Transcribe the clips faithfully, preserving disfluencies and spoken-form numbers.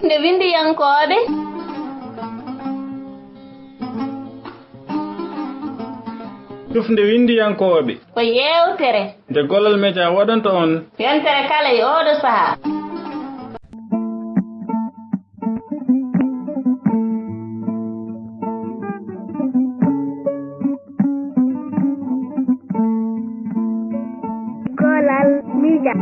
Nde winndiyankooɓe. Tufnde winndiyankooɓe. Ko yeewtere. Nde Golal Media waɗanta on. Yontere kala e ooɗo sahaa. Golal Media.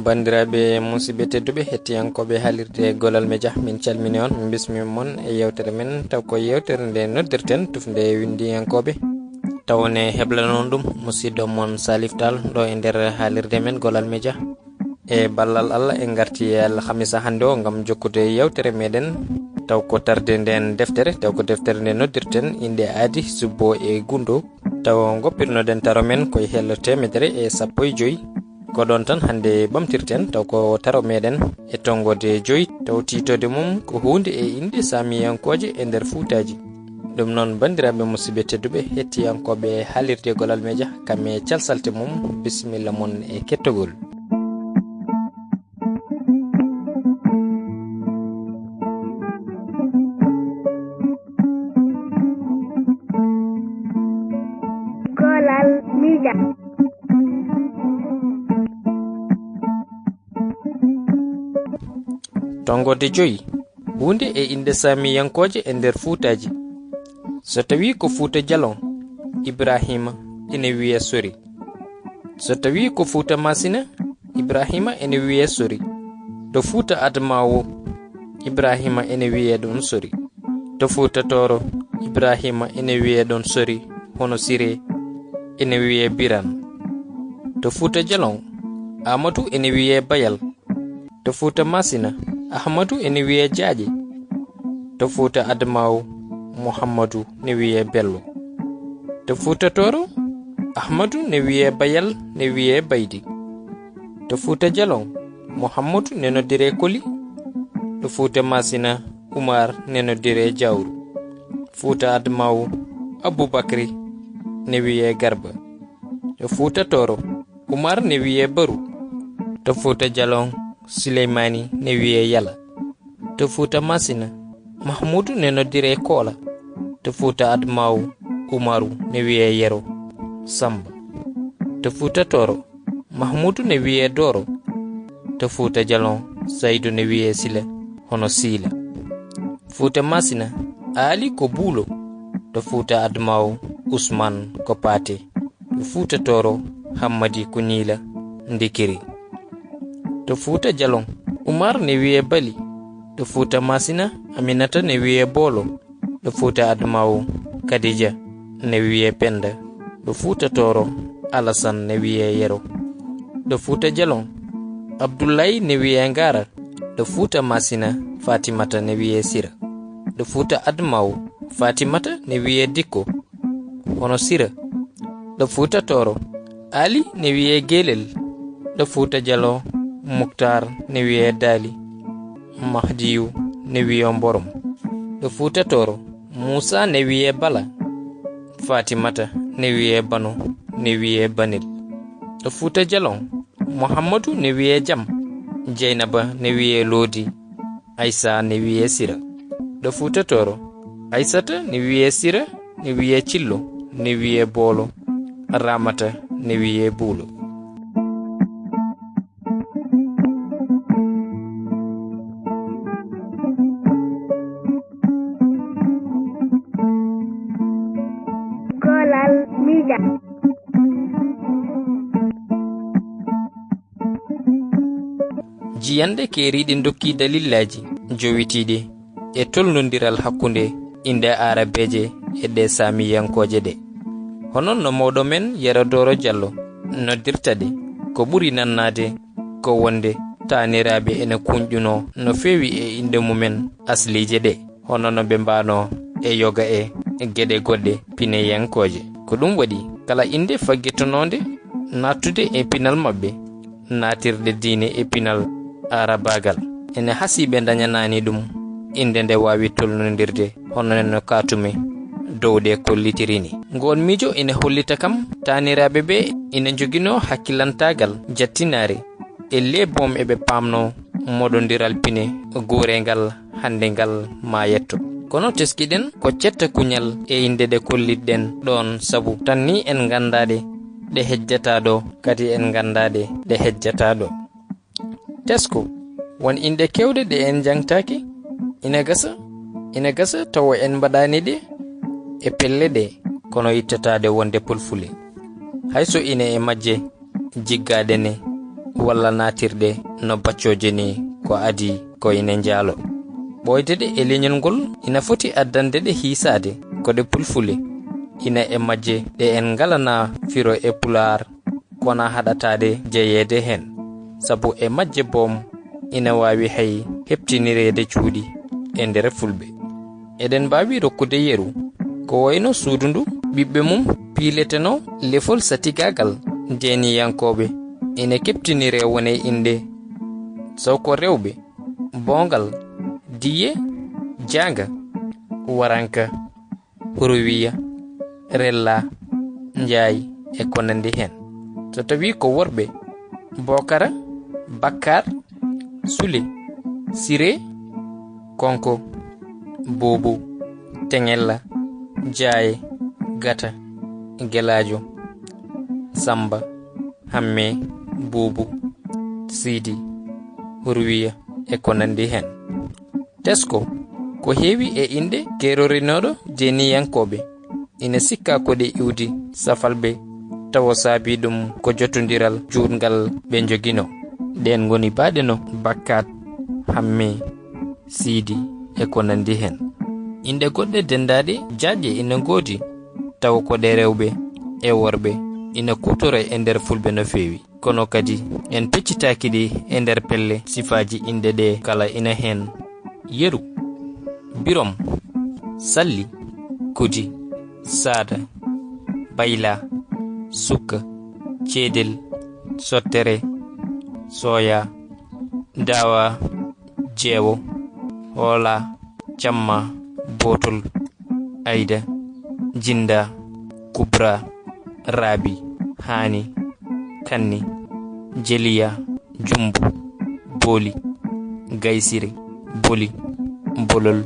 Banndiraaɓe, musidɓe tedduɓe, hettiyankooɓe haalirde Golal Media, min calmini on, min mbismii mon e yeewtere men, taw ko yeewtere nde noddirten tufnde winndiyankooɓe. Taw ne heblano on ɗum musidɗo mon Salif Tall ɗo e nder haalirde men Golal Media. E ballal Allah, en ngarti e alhamisa hannde o ngam jokkude yeewtere meɗen. Taw ko tarde nden deftere, taw ko deftere nde noddirten innde aadi, subbo e gundo. Taw ngoppirnoɗen taro men koye hello teemedere e sappo e joy. Ko ɗon tan hannde ɓamtirten, taw ko taro meɗen e tonngode joy, taw tiitode mum ko huunde e innde saamiyankooje e nder fuutaaji. Ɗum noon, banndiraaɓe, musidɓe tedduɓe, hettiyankooɓe haalirde Golal Media, kam e calsalte mum, bisimilla mon e kettogol. Golal Media. Tonngode joyi. Huunde e innde saamiyankooje e nder fuutaaji. So tawii ko Fuuta Jalon, Ibraahiima ene wiya sori. So tawii ko Fuuta Maasina, Ibraahiima ene wiya sori. To Fuuta Admaawo, Ibraahiima ene wiya ɗon sori. To Fuuta Tooro, Ibraahiima ene wiya ɗon sori, hono Siree ene wiya Biran. To Fuuta Jalon, Aamadu ene wiya Bayal. To Fuuta Maasina, Ahmadu ene wiya Jaaƴe. To Fuuta Admaawo, Muhammadu ne wiya Bello. To Fuuta Tooro, Ahmadu ne wiya Bayal, ne wiya Baydi. To Fuuta Jalon, Muhammadu ne noddiree Koli. To Fuuta Maasina, Umar ne noddiree Jawru. Fuuta Admaawo, Abubakri ne wiya Garba. To Fuuta Tooro, Umar ne wiye Baru. To Fuuta Jalon, Suleymaani ne wiye Yala. To Fuuta Maasina, Mahmuudu ne noddiree Koola. To Fuuta Admaawu, Umaru ne wiye Yero Samba. To Fuuta Tooro, Mahmuudu ne wiye Dooro. To Fuuta Jalon, Saydu ne wiye Sila, hono Siila. Fuuta Maasina, Aali ko Buulo. To Fuuta Admaawu, Usmaan ko Paate. To Fuuta Tooro, Hammadi ko Niila, Ndikiri. To Fuuta Jalon, Umar ne wiye Bali. To Fuuta Maasina, Aminata ne wiye Boolo. To Fuuta Admaawu, Kadija ne wiye Penda. To Fuuta Tooro, Alasan ne wiye Yero. To Fuuta Jalon, Abdullahi ne wiye Ngaara. To Fuuta Maasina, Faatimata ne wiye Sira. To Fuuta Admaawu, Faatimata ne wiye Dikko, hono Sira. To Fuuta Tooro, Ali ne wiye Geelel. To Fuuta Jalon, Muktaar ne wiye Daali. Mahdiyu ne wiye Mborom. To Fuuta Tooro, Muusa ne wiye Bala. Faatimata ne wiye Bano, ne wiye Banel. To Fuuta Jalon, Muhammadu ne wiye Jam. Jeynaba ne wiye Loodi. Aysa ne wiye Sira. To Fuuta Tooro, Aysata ne wiye Sira, ne wiye Cillo, ne wiye Boolo. Ramata ne wiye Buulo. Kolal Media. Jiyanɗe keeriiɗe ndokki dalillaaji jowitiiɗi e tolnondiral hakkunde innde aarabeeje e ɗe saamiyankooje ɗe. Hono no mawɗo men Yero Dooro Jallo noddirta ɗe, ko ɓuri nannaade ko wonde taaniraaɓe ene kuñƴunoo no feewi e innde mumen asliije ɗe, hono no ɓe mbaanoo e yoga e geɗe goɗɗe pineyankooje. Ko ɗum waɗi kala innde faggitonoonde naattude e pinal maɓɓe, naatirde diine e pinal aarabaagal, ene hasii ɓe ndañanaani ɗum innde nde waawi tolnondirde hono no kaatumi dow ɗe kollitiri ni. Ngoon miijo ina hollita kam taaniraaɓe ɓe ina njoginoo hakkilantaagal jattinaare e le boom eɓe paamnoo moɗondiral pine guureengal hannde ngal maa yetto. Kono teskiɗen ko cetta kuñal e innde ɗe kollitɗen ɗoon sabu tan ni en nganndaa ɗe, ɗe hejjataa ɗo, kadi en nganndaa ɗe, ɗe hejjataa ɗo. Tesko, won inɗe keewɗe ɗe en njaŋtaaki, ina gasa, ina gasa tawa en mbaɗaani ɗe e pelle ɗe, kono ittataade wonde pulfule. Hay so ine e majje jiggaaɗe ne, walla naatirɗe no baccooje ni, ko adii ko ine njaalo. Ɓooyde ɗe e leñol ngol ina foti addande ɗe hiisaade, ko ɗe pulfule, ina e majje ɗe en ngalanaa firo e pulaar, kona haɗataade jeyeede heen, sabu e majje boom ina waawi hay heɓtinireede cuuɗi e nder fulɓe. Eɗen mbaawi rokkude yeru, ko wayno suudu ndu ɓiɓɓe mum piiletenoo lefol satigaagal, deeniyankooɓe ina keɓtiniree wone innde, so ko rewɓe, boongal, diye, jaanga, waranka, Hurwiya, Rella, Njaay e ko nanndi heen. So tawii ko worɓe, Bookara, Bakkaar, Sule, Siree, Konko, Buubu, Teŋella, Jaaye, Gata, Gelaajo, Sammba, Hammee, Buubu, Siidi, Hurwiya e ko nanndi heen. Tesko, ko heewi e inɗe keerorinooɗo deeniyankooɓe, ina sikkaa ko ɗe iwdi safalɓe, tawa saabii ɗum ko jotondiral juutngal ɓe njoginoo. Ɗeen ngoni baaɗe no Bakkaat, Hammee, Siidi e ko nanndi heen. Inɗe goɗɗe denndaaɗe jaajɗe ina ngoodi, tawa ko ɗe rewɓe e worɓe ina kuutoree e nder fulɓe no feewi. Kono kadi, en peccitaaki ɗi e nder pelle sifaaji inɗe ɗe kala ina heen. Yeru, birom, salli, kudi, saada, bayla, sukka, ceedel, sottere, sooya, daawa, jeewo, hoola, camma, bootol, ayda, jinda, kubra, raabi, haani, kanni, jeliya, jumbu, booli, gaysiri, boli, bolol,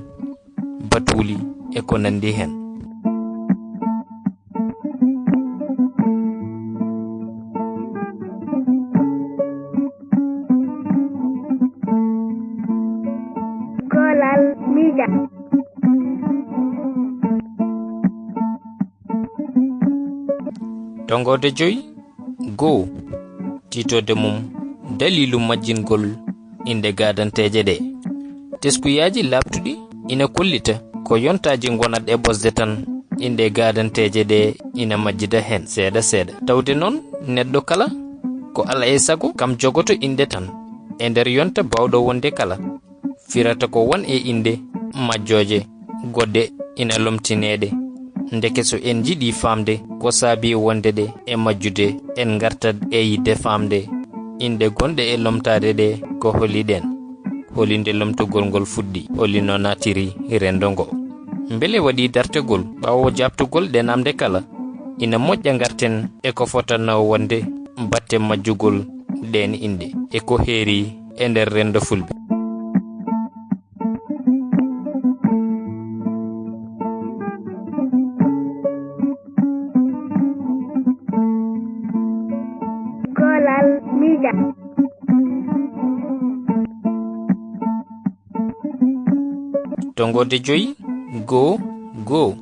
batuuli e ko nanndi heen. Kolal miija. Tonngode joyi, goo, tiitoode mum daliilu majjingol inɗe gaadanteeje ɗe. Teskuyaaji laaɓtuɗi ina kollita ko yontaaji ngonat e ɓosde tan, inɗe gaadanteeje ɗe ina majjida heen seeɗa seeɗa. Tawde noon, neɗɗo kala ko ala e sago kam jogoto inɗe tan e nder yonta baawɗo wonde kala. Firata ko won e inɗe majjooje goɗɗe ina lomtineeɗe. Ndeke so en njiɗii faamde ko saabii wonde ɗe e majjude, en ngartat e yiɗde faamde inɗe gonɗe e lomtaade ɗe ko holi ɗeen, holi nde lomtugol ngol fuɗɗi, holi no naatiri renndo ngo. Mbele waɗii dartagol ɓaawo jaabtugol ɗe naamnde kala? Ina moƴƴa ngarten e ko fotatnoo wonde batte majjugol ɗeen inɗe e ko heeri e nder renndo fulɓe. Kolal miija. Tonngode joyi, goo, goo,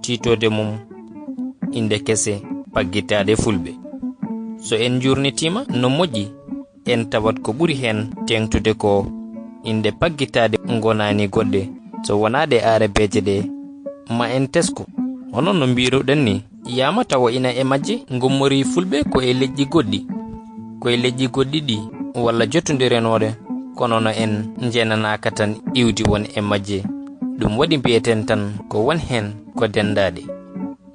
tiitoode mum inɗe kese paggitaaɗe fulɓe. So en njuurnitiima no moƴƴi, en tawat ko ɓuri heen teeŋtude ko inɗe paggitaaɗe ngonaani goɗɗe, so wonaa ɗe aarabeeje ɗe, ma en tesko. Hono no mbiiruɗen ni, yaama tawa ina e majje ngummorii fulɓe ko e leƴƴi goɗɗi, ko e leƴƴi goɗɗi ɗi, walla jotondirenooɗe, kono no en njenanaaka tan iwdi won e majje. Ɗum waɗi mbiyeten tan ko won heen ko denndaaɗe.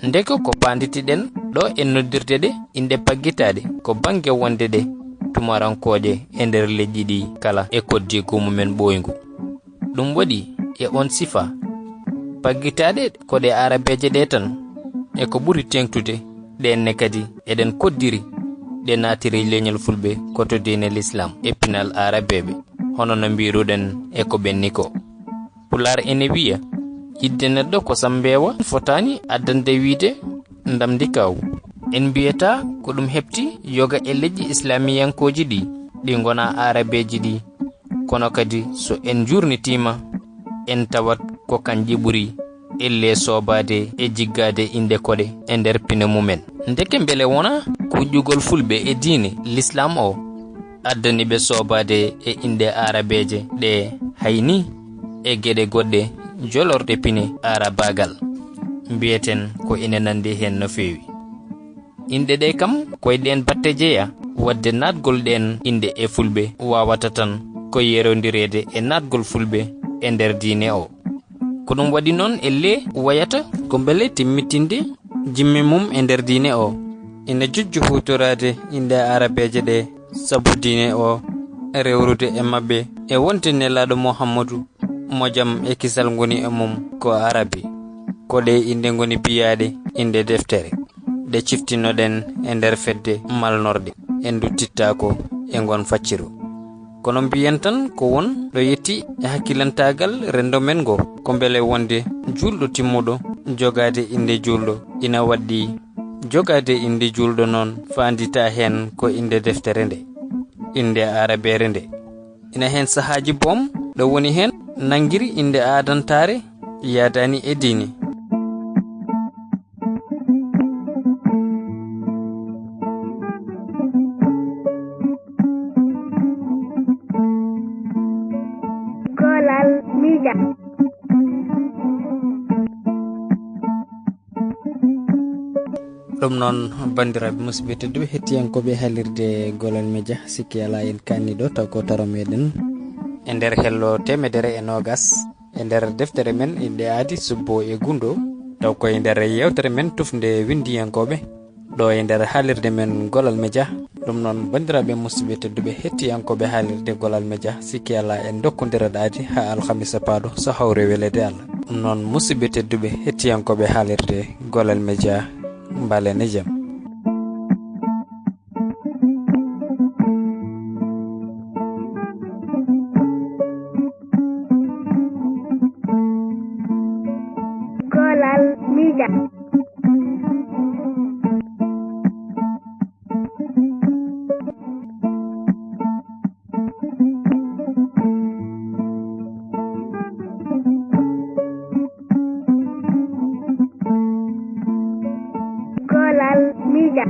Ndeke ko paanditiɗen ɗo e noddirde ɗe inɗe paggitaaɗe ko bannge wonde ɗe tumarankooje e nder leƴƴi ɗi kala e koddiigu mumen ɓooyngu. Ɗum waɗi e on sifa, paggitaaɗe ko ɗe aarabeeje ɗe tan. E ko ɓuri teeŋtude, ɗeen ne kadi eɗen koddiri ɗe naatiri leñol fulɓe ko to diine Lislaam e pinal aarabeeɓe, hono no mbiiruɗen e ko ɓenni ko. Pulaar ene wiya, "Yiɗde neɗɗo ko sambeewa, fotaani addande wiyde ndamndi kaaw." En mbiyata ko ɗum heɓti yoga e leƴƴi islaamiyankooji ɗi, ɗi ngonaa aarabeeji ɗi. Kono kadi so en njuurnitiima, en tawat ko kañƴi ɓuri elle soobaade e jiggaade inɗe koɗe e nder pine mumen. Ndeke mbele wonaa kuƴƴugol fulɓe e diine Lislaam o addani ɓe soobaade e inɗe aarabeeje ɗe, hay ni e geɗe goɗɗe jolorɗe pine aarabaagal, mbiyeten ko ina nanndi heen no feewi. Inɗe ɗe kam, ko e ɗeen batte jeya, waɗde naatgol ɗeen inɗe e fulɓe waawata tan ko yerondireede e naatgol fulɓe e nder diine o. Ko ɗum waɗi noon, elle wayata ko mbele timmitinde jimme mum e nder diine o. Ina jojji huutoraade inɗe aarabeeje ɗe, sabu diine o rewrude e maɓɓe e wonde Nelaaɗo Muhammadu, mo jam e kisal ngoni e mum, ko Arabi. Ko ɗe inɗe ngoni biyaaɗe inɗe deftere, ɗe ciftinoɗen e nder fedde malnorɗe, en nduttittaako e ngon facciro. Kono mbiyen tan ko won ɗo yetti e hakkilantaagal renndo men ngo, ko mbele wonde juulɗo timmuɗo jogaade innde juulɗo ina waɗɗii. Jogaade innde juulɗo noon faanditaa heen ko innde deftere nde, innde aarabeere nde. Ina heen sahaaji boom ɗo woni heen nanngiri innde aadantaare yaadaani e diine. Kolal Media. Ɗum noon, banndiraaɓe musidɓe tedduɓe, hettiyankooɓe haalirde Golal Media, sikki alaa en kaanni ɗo, taw ko toro meɗen. E nder hello teemedere e noogas, e nder deftere men inɗe aadi subbo e gundo, taw koye nder yeewtere men tufnde winndiyankooɓe, ɗo e nder haalirde men Golal Media. Ɗum noon, banndiraaɓe musidɓe tedduɓe, hettiyankooɓe haalirde Golal Media, sikki alaa en ndokkondira ɗaadi haa alhamisa paaɗo, so hawre weleede Allah. Ɗum noon, musidɓe tedduɓe, hettiyankooɓe haalirde Golal Media, mbalen e jam. Kolal Media. Kolal Media.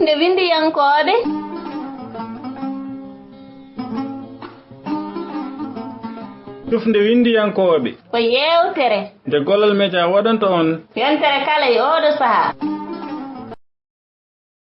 Nde winndiyankooɓe. Tufnde winndiyankooɓe. Ko yeewtere. Nde Golal Media waɗanta on. Yontere kala e ooɗo sahaa.